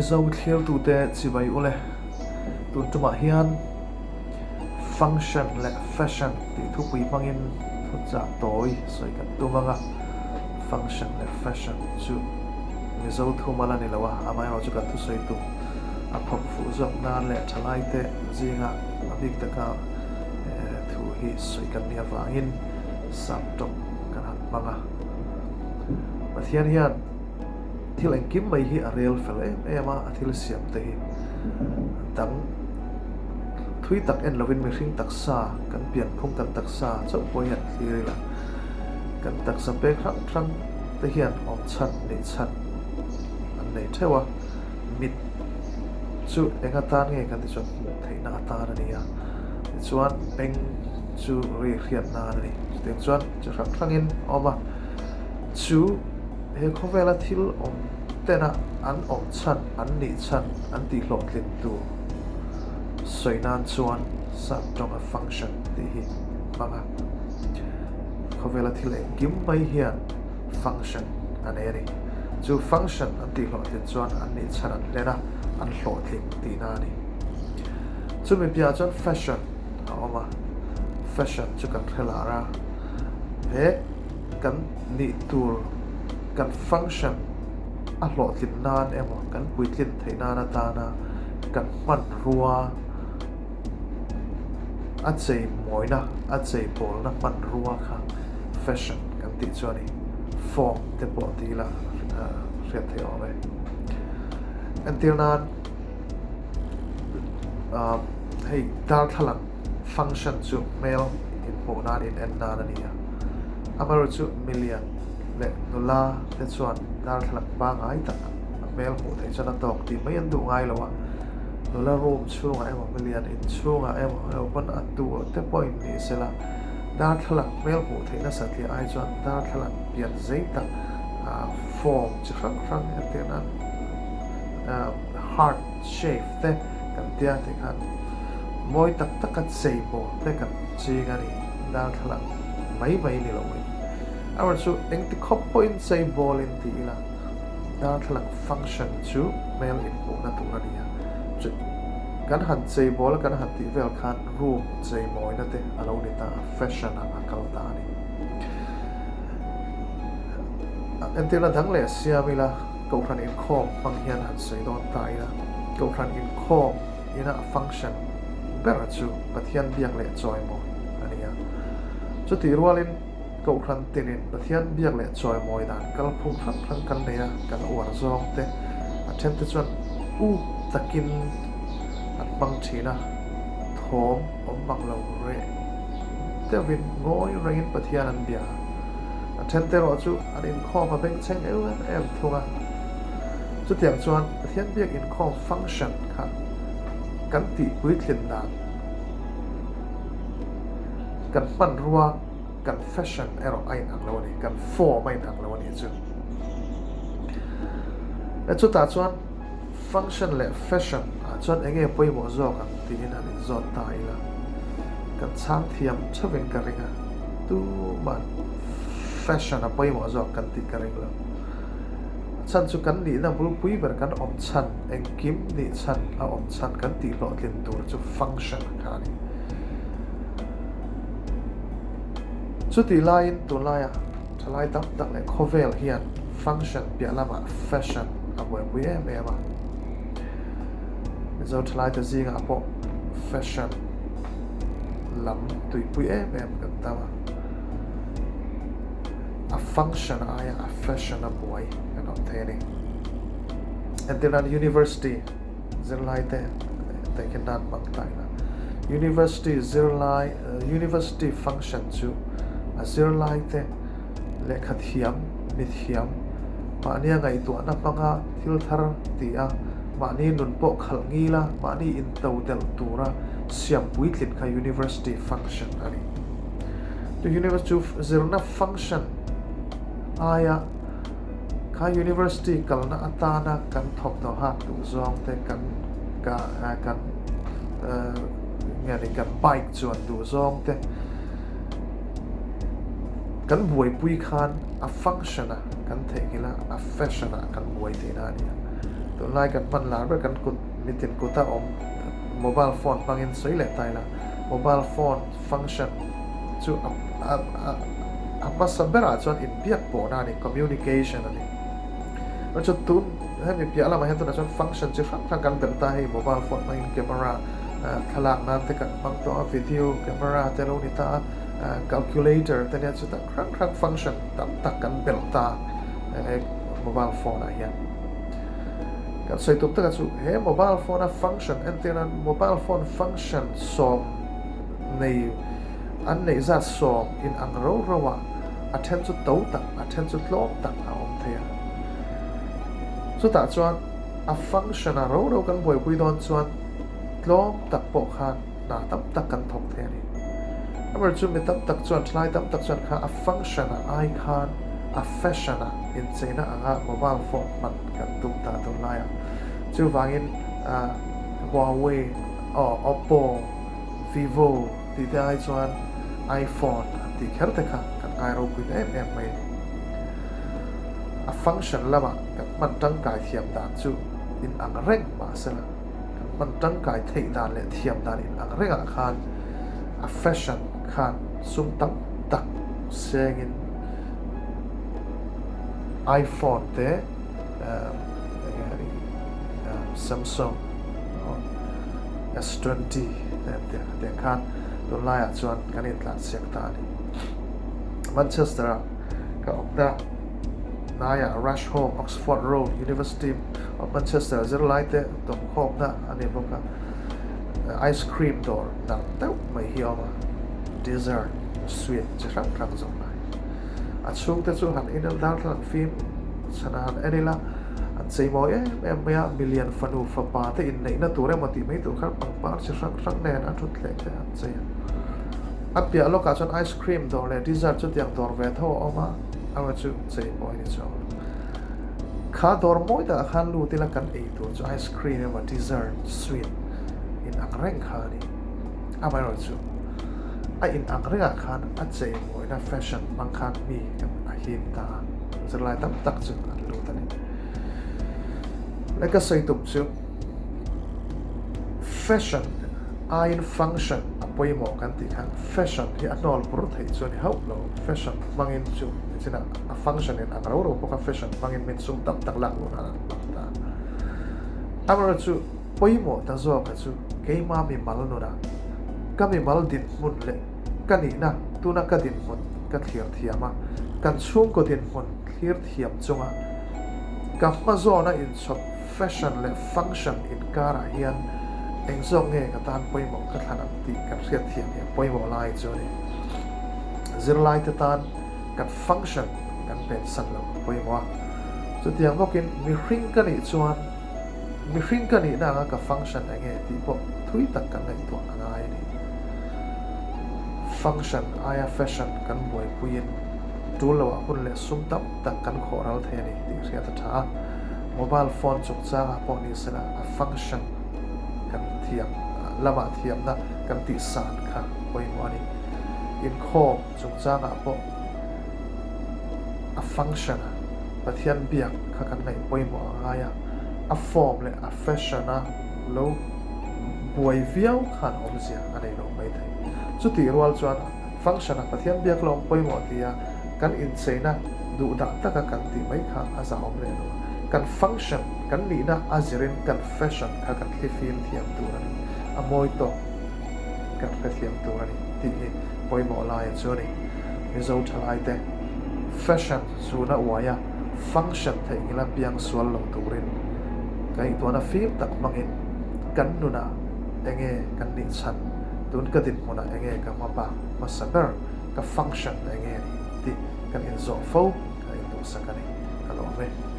Mizo thlirtute chibai ule tun tumah hian function leh fashion tih thupui hmangin thuchah tawi sawi kan tum ang a, function leh fashion chu Mizo thum a la ni lo a, amaherawh chu kan thusawi tum a phawk fuh zawk nan leh thalaite zinga a bik taka thu hi sawi kan nih avangin sap tawng kan han hmang a. Pathian hian thil engkim mai hi a rel fel em em a, a thil siam te hi dang thui tak en lovin mihring taksa kan pianphung kan taksa chauh pawh hian thlir ila kan taksa pek hrang hrang te hian awm chhan neih chhan an nei theuh a, mit chu eng atan nge kan ti chuan hmuh theihna atan a ni a, tichuan beng chu ri hriat nan a ni, chutiang chuan chi hrang hrangin a awm a, chu he khawvela thil awm tena an awm chhan, an nih chhan, an tihhlawhtlin tur sawi nan chuan sap tawnga function tih hi hmang a, khawvela thil engkim mai hian function a nei a ni. Chu function an tihhlawhtlin chuan an nih chhan an hlen a, an hlawhtling tihna a ni. Chumi piahah chuan fashion a awm a, fashion chu kan hre lar a, he kan nih tur kan function a hlawhtlin nan emaw kan puitlin theih nan atana kan hmanrua a chei mawina a chei pawlna hmanrua kha fashion kan tih chu a ni. Form te pawh ti ila hriat theih awm e. Entir nan hei darthlalang function chu hmel inhmuh nan in en nan a ni a, amaherawhchu milian leh nula te chuan darthlalang pangngai tak a hmel hmuh theih chuan a tawk tih mai an duh ngai lo a, nula room chhungah emaw milian inchhungah emaw emaw pawn a tu te pawhin ni sela darthlalang hmel hmuh theih nasa tih ai chuan darthlalang pian zei tak form chi hrang hrang entir nan heart shape te kan tia tih khan mawi tak taka chei bawl te kan ching a ni darthlalang mai mai ni lo in amaherawhchu chu engti khawp pawhin chei bawl in ti ila darthlalang function chu hmel inhmuhna tur a ni a chu kan han chei bawl a kan han tih vel khan room chei mawina te a lo ni ta a fashion ah a kal ta a ni entirna dang leh siam ila. Kohhran inkhawm hmang hian han sawi dawn ta ila, Kohhran inkhawm ina a function ber chu Pathian biak leh chawimawi a ni a. Chutih rualin Kohhran tinin Pathian biak leh chawimawi dan kalphung hrang hrang kan nei a, kan uar zawng te a then te chuan up takin an hmang thin a, thawm awm mang lo reh deuhin ngawi rengin Pathian an bia a. A then te erawh chu an inkhawm a bengchheng em em thung a. Chutiang chuan Pathian biak inkhawm function kha kan tih puitlin dan, kan hmanrua, kan fashion erawh a inang lo a ni, kan form a inang lo a nih chu. E chutah chuan function leh fashion ah chuan eng nge pawimawh zawk ang tiin han inzawt ta ila, kan chhang thiam theuhin ka ring a, tuman fashion a pawimawh zawk kan tih ka ring lo. A chhan chu kan nihna bulpui ber kan awm chhan, engkim nih chhan a awm chhan kan tih hlawhtlin tur chu function kha a ni. Chutih laiin tunlaiah thalai tam tak leh khawvel hian function piah lamah fashion a buaipui em em a. Mizo thalaite zingah pawh fashion lam tuipui em em kan tam a. A function aia a fashion a buai kan awm thei a ni. Entirnan University zirlai te tehkhin nan hmang ta ila. University zirlai University function chu a zirlai te lehkha thiam, mi thiam, mahnia ngaihtuahna hmanga thil thar ti a, mahni nun pawh khalh ngil a, mahni into delh tura siam puitlin kha University function a ni. Chu University chu zirna function aia kha University kalna atana kan thawmhnaw hak duh zawng te, kan kan nge ni kan bike chuan duh zawng te, Kan buaipui khan a function a kan theihnghilh a, a fashion ah kan buai theihna a ni a. Tunlai kan hman lar ber kan kut mitin kuta awm mobile phone hmangin sawi leh ta ila, mobile phone function chu a a hmasa berah chuan inbiak pawhna a ni, communication a ni. Chu tun hemi piah lamah hian tunah chuan function chi hrang hrang kan belh ta hei mobile phone hmangin camera thlalak nan te kan hmang tawh a, video camera te a lo ni ta a, calculator te nia chu tak hrang hrang function tam tak kan belh ta he mobile phone ah hian. Kan sawi tum taka chu he mobile phone a function entir nan mobile phone function sawm nei an neih zat sawm in ang ro ro a, a then chu to tak a then chu tlawm tak a awm thei a. Chutah chuan a function a ro ro kan buaipui dawn chuan tlawm tak pawh khan hna tam tak kan thawk thei a ni. Amaherawhchu chu mi tam tak chuan thalai tam tak chuan kha a function a ai khan a fashion a incheina anga mobile phone hman kan tum ta tur laiah. Chuvangin Huawei aw Oppo, Vivo tih te ai chuan iPhone an tih kher te kha kan ngai ropui ta em em mai a ni. A function lamah kan hman tangkai thiam dan chu in ang reng mahsela kan hman tangkai theih dan leh thiam dan in ang rengah khan a fashion khan sum tam tak sengin iPhone te Samsung S 20 te an tih ang tiang khan tunlaiah chuan kan intlansiak ta a ni. Manchester ah ka awmna hnaiah Rush Home, Oxford Road, University of Manchester zirlai te tawmkhawmna a ni bawk a. Ice cream dawr nalh deuh mai hi a awm a, dessert, sweet chi hrang hrang zawk lai. A chhungte chu han inel darthlalang fim chhan a han en ila, an chei mawi em em mai a, milian fanu fapa te inneihna tur emaw tih mai tur khan pangpar chi hrang hrang nen a thut hleh te an chei a. A piah lawkah chuan ice cream dawr leh dessert chutiang dawr ve tho a awm a, amaherawhchu chu chei mawi ni chuang lo. Kha dawr mawi takah khan lut ila kan ei tur chu ice cream emaw dessert, sweet in ang reng kha a ni. Amaherawhchu a in ang rengah khan a chei mawina fashion hmang khan mi kan a him ta a, zirlai tam tak chu an lut a ni. Le ka sawi tum chu fashion aiin function a pawimawh kan tih khan fashion hi a hnawl pur theih chu a ni hauh lo, fashion hmangin chu nichinah a function in ang ro ro bawk a, fashion hmangin min sum tam tak lak luh nan an hmang ta. Amaherawhchu pawimawh ta zawka chu keima mimal nunah ka mimal dinhmun leh ka nihna tuna ka dinhmun ka thlir thiam a, kan chhungkaw dinhmun thlir thiam chunga ka hma zawna inchhawp fashion leh function inkarah hian eng zawk nge ka tan pawimawh ka thlan ang tih kan hriat thiam hi a pawimawh lai chu a ni. Zirlaite tan kan function kan pensan loh a pawimawh a, chutiang bawkin mihring ka nih chuan mihring ka nihna anga ka function eng nge tih pawh thui tak kan ngaihtuah a ngai a ni. Function aia fashion kan buaipuiin tul loah hun leh sum tam tak kan khawh ral thei a ni tih hriat a tha a, mobile phone chungchangah pawh ni sela a function kan thiam lamah thiamna kan tihsan kha pawimawh a ni. Inkhawm chungchangah pawh a function a Pathian biak kha kan ngaih pawimawh a ngai a, a form leh a fashion a lo buai viau khan awmzia a nei lo mai thei. Chutih rual chuan function a Pathian biak lo awm pawimawh tia kan incheina duhdah taka kan tih mai kha a zahawm leh lo a, kan function kan nihna a zirin kan fashion kha kan thlifim thiam tur a ni, a mawi tawk. Kan hrethiam tur a ni tih hi pawimawh lai chu a ni. Mizo thalaite fashion zuna uaia function theihnghilh a piang sual lo turin ngaihtuahna fim tak hmangin kan nunah enge kan nih chhan, tun ka dinhmunah enge ka hma bak hmasa ber, ka function enge ni tih kan inzawh fo, kan induhsak a ni. Ka lawm e.